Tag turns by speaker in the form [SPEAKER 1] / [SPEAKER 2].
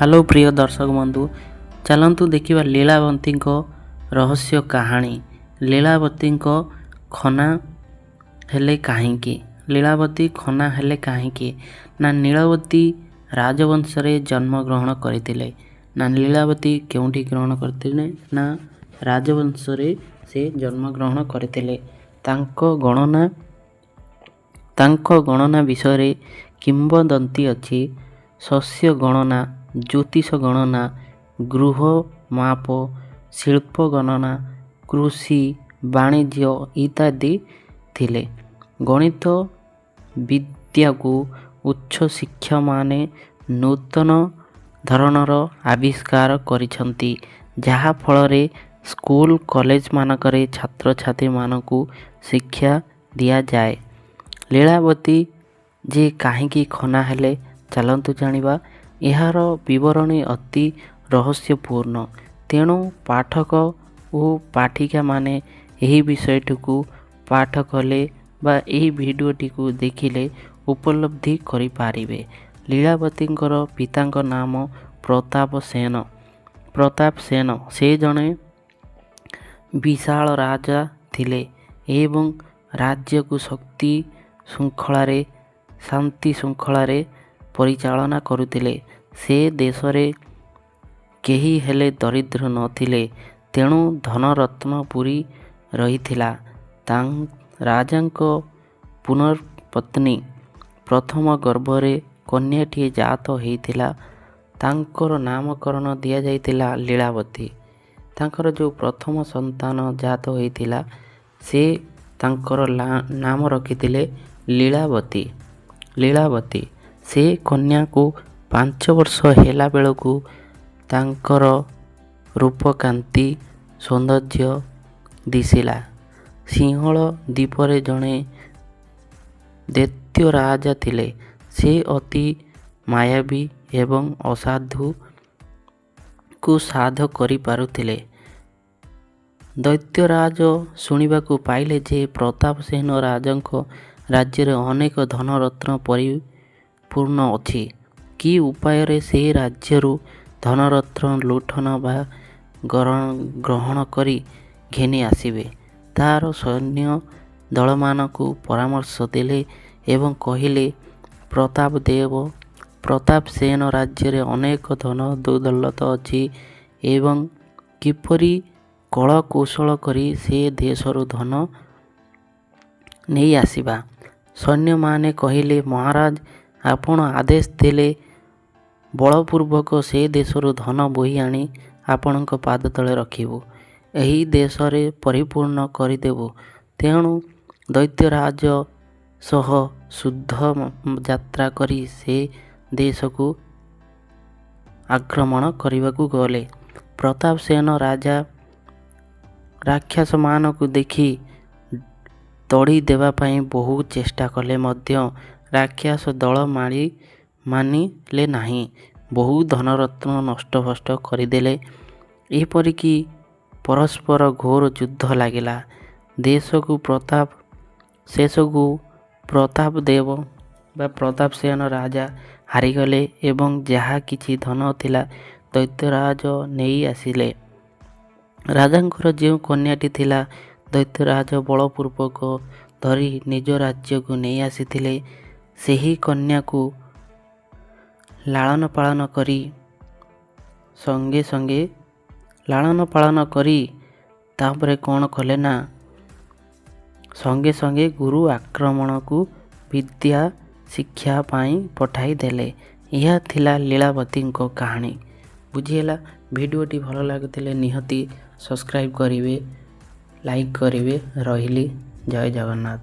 [SPEAKER 1] Hello ପ୍ରିୟ ଦର୍ଶକ ବନ୍ଧୁ, ଚାଲନ୍ତୁ ଦେଖିବା ଲୀଳାବତୀଙ୍କ ରହସ୍ୟ କାହାଣୀ। ଲୀଳାବତୀଙ୍କ ଖନା ହେଲେ କାହିଁକି? ଲୀଳାବତୀ ଖନା ହେଲେ କାହିଁକି ନା ନୀଳବତୀ ରାଜବଂଶରେ ଜନ୍ମଗ୍ରହଣ କରିଥିଲେ। ନା ଲୀଳାବତୀ କେଉଁଠି ଗ୍ରହଣ କରିଥିଲେ? ନା ରାଜବଂଶରେ ସେ ଜନ୍ମଗ୍ରହଣ କରିଥିଲେ। ତାଙ୍କ ଗଣନା ବିଷୟରେ କିମ୍ବଦନ୍ତୀ ଅଛି। ଶସ୍ୟ ଗଣନା, ଜ୍ୟୋତିଷ ଗଣନା, ଗୃହ ମାପ, ଶିଳ୍ପ ଗଣନା, କୃଷି, ବାଣିଜ୍ୟ ଇତ୍ୟାଦି ଥିଲେ। ଗଣିତ ବିଦ୍ୟାକୁ ଉଚ୍ଚ ଶିକ୍ଷାମାନେ ନୂତନ ଧରଣର ଆବିଷ୍କାର କରିଛନ୍ତି, ଯାହାଫଳରେ ସ୍କୁଲ କଲେଜମାନଙ୍କରେ ଛାତ୍ରଛାତ୍ରୀମାନଙ୍କୁ ଶିକ୍ଷା ଦିଆଯାଏ। ଲୀଳାବତୀ ଯେ କାହିଁକି ଖନା ହେଲେ, ଚାଲନ୍ତୁ ଜାଣିବା। ଏହାର ବିବରଣୀ ଅତି ରହସ୍ୟପୂର୍ଣ୍ଣ। ତେଣୁ ପାଠକ ଓ ପାଠିକାମାନେ ଏହି ବିଷୟଟିକୁ ପାଠ କଲେ ବା ଏହି ଭିଡ଼ିଓଟିକୁ ଦେଖିଲେ ଉପଲବ୍ଧି କରିପାରିବେ। ଲୀଳାବତୀଙ୍କର ପିତାଙ୍କ ନାମ ପ୍ରତାପ ସେନ। ପ୍ରତାପ ସେନ ସେ ଜଣେ ବିଶାଳ ରାଜା ଥିଲେ ଏବଂ ରାଜ୍ୟକୁ ଶକ୍ତି ଶୃଙ୍ଖଳାରେ, ଶାନ୍ତି ଶୃଙ୍ଖଳାରେ ପରିଚାଳନା କରୁଥିଲେ। ସେ ଦେଶରେ କେହି ହେଲେ ଦରିଦ୍ର ନଥିଲେ। ତେଣୁ ଧନରତ୍ନ ପୂରି ରହିଥିଲା। ରାଜାଙ୍କ ପୁନର୍ପତ୍ନୀ ପ୍ରଥମ ଗର୍ଭରେ କନ୍ୟାଟିଏ ଜାତ ହେଇଥିଲା। ତାଙ୍କର ନାମକରଣ ଦିଆଯାଇଥିଲା ଲୀଳାବତୀ। ତାଙ୍କର ଯେଉଁ ପ୍ରଥମ ସନ୍ତାନ ଜାତ ହୋଇଥିଲା, ସେ ତାଙ୍କର ନାମ ରଖିଥିଲେ ଲୀଳାବତୀ। ଲୀଳାବତୀ ସେ କନ୍ୟାକୁ 5 ବର୍ଷ ହେଲା ବେଳକୁ ତାଙ୍କର ରୂପକାନ୍ତି ସୌନ୍ଦର୍ଯ୍ୟ ଦିଶିଲା। ସିଂହଳ ଦ୍ୱୀପରେ ଜଣେ ଦୈତ୍ୟ ରାଜା ଥିଲେ। ସେ ଅତି ମାୟାବୀ ଏବଂ ଅସାଧୁକୁ ସାଧ କରିପାରୁଥିଲେ। ଦୈତ୍ୟରାଜ ଶୁଣିବାକୁ ପାଇଲେ ଯେ ପ୍ରତାପ ସେନ ରାଜାଙ୍କ ରାଜ୍ୟରେ ଅନେକ ଧନରତ୍ନ ପରିପୂର୍ଣ୍ଣ ଅଛି। କି ଉପାୟରେ ସେ ରାଜ୍ୟରୁ ଧନରତ୍ନ ଲୁଣ୍ଠନ ବା ଗ୍ରହଣ କରି ଘେନି ଆସିବେ, ତାର ସୈନ୍ୟ ଦଳମାନଙ୍କୁ ପରାମର୍ଶ ଦେଲେ ଏବଂ କହିଲେ, ପ୍ରତାପ ଦେବ ପ୍ରତାପ ସେନ ରାଜ୍ୟରେ ଅନେକ ଧନ ଦୌଲତ ଅଛି ଏବଂ କିପରି କଳ କୌଶଳ କରି ସେ ଦେଶରୁ ଧନ ନେଇ ଆସିବା। ସୈନ୍ୟମାନେ କହିଲେ, ମହାରାଜ, ଆପଣ ଆଦେଶ ଦେଲେ ବଳପୂର୍ବକ ସେ ଦେଶରୁ ଧନ ବୋହି ଆଣି ଆପଣଙ୍କ ପାଦ ତଳେ ରଖିବୁ, ଏହି ଦେଶରେ ପରିପୂର୍ଣ୍ଣ କରିଦେବୁ। ତେଣୁ ଦୈତ୍ୟରାଜ ସହ ଯୁଦ୍ଧ ଯାତ୍ରା କରି ସେ ଦେଶକୁ ଆକ୍ରମଣ କରିବାକୁ ଗଲେ। ପ୍ରତାପ ସେନ ରାଜା ରାକ୍ଷସମାନଙ୍କୁ ଦେଖି ତଡ଼ି ଦେବା ପାଇଁ ବହୁ ଚେଷ୍ଟା କଲେ ମଧ୍ୟ ରାକ୍ଷସ ଦଳ ମାଡ଼ି ମାନିଲେ ନାହିଁ। ବହୁ ଧନରତ୍ନ ନଷ୍ଟଭ୍ରଷ୍ଟ କରିଦେଲେ। ଏପରିକି ପରସ୍ପର ଘୋର ଯୁଦ୍ଧ ଲାଗିଲା। ଦେଶକୁ ପ୍ରତାପ ଶେଷକୁ ପ୍ରତାପ ଦେବ ବା ପ୍ରତାପ ସେନ ରାଜା ହାରିଗଲେ ଏବଂ ଯାହା କିଛି ଧନ ଥିଲା ଦୈତ୍ୟରାଜ ନେଇ ଆସିଲେ। ରାଜାଙ୍କର ଯେଉଁ କନ୍ୟାଟି ଥିଲା, ଦୈତ୍ୟରାଜ ବଳପୂର୍ବକ ଧରି ନିଜ ରାଜ୍ୟକୁ ନେଇ ଆସିଥିଲେ। ସେହି କନ୍ୟାକୁ ଲାଳନ ପାଳନ କରି, ସଙ୍ଗେ ସଙ୍ଗେ ଲାଳନ ପାଳନ କରି, ତାପରେ କ'ଣ କଲେ ନା ସଙ୍ଗେ ସଙ୍ଗେ ଗୁରୁ ଆଶ୍ରମକୁ ବିଦ୍ୟା ଶିକ୍ଷା ପାଇଁ ପଠାଇ ଦେଲେ। ଏହା ଥିଲା ଲୀଳାବତୀଙ୍କ କାହାଣୀ। ବୁଝିହେଲା? ଭିଡ଼ିଓଟି ଭଲ ଲାଗୁଥିଲେ ନିହାତି ସବସ୍କ୍ରାଇବ୍ କରିବେ, ଲାଇକ୍ କରିବେ। ରହିଲି, ଜୟ ଜଗନ୍ନାଥ।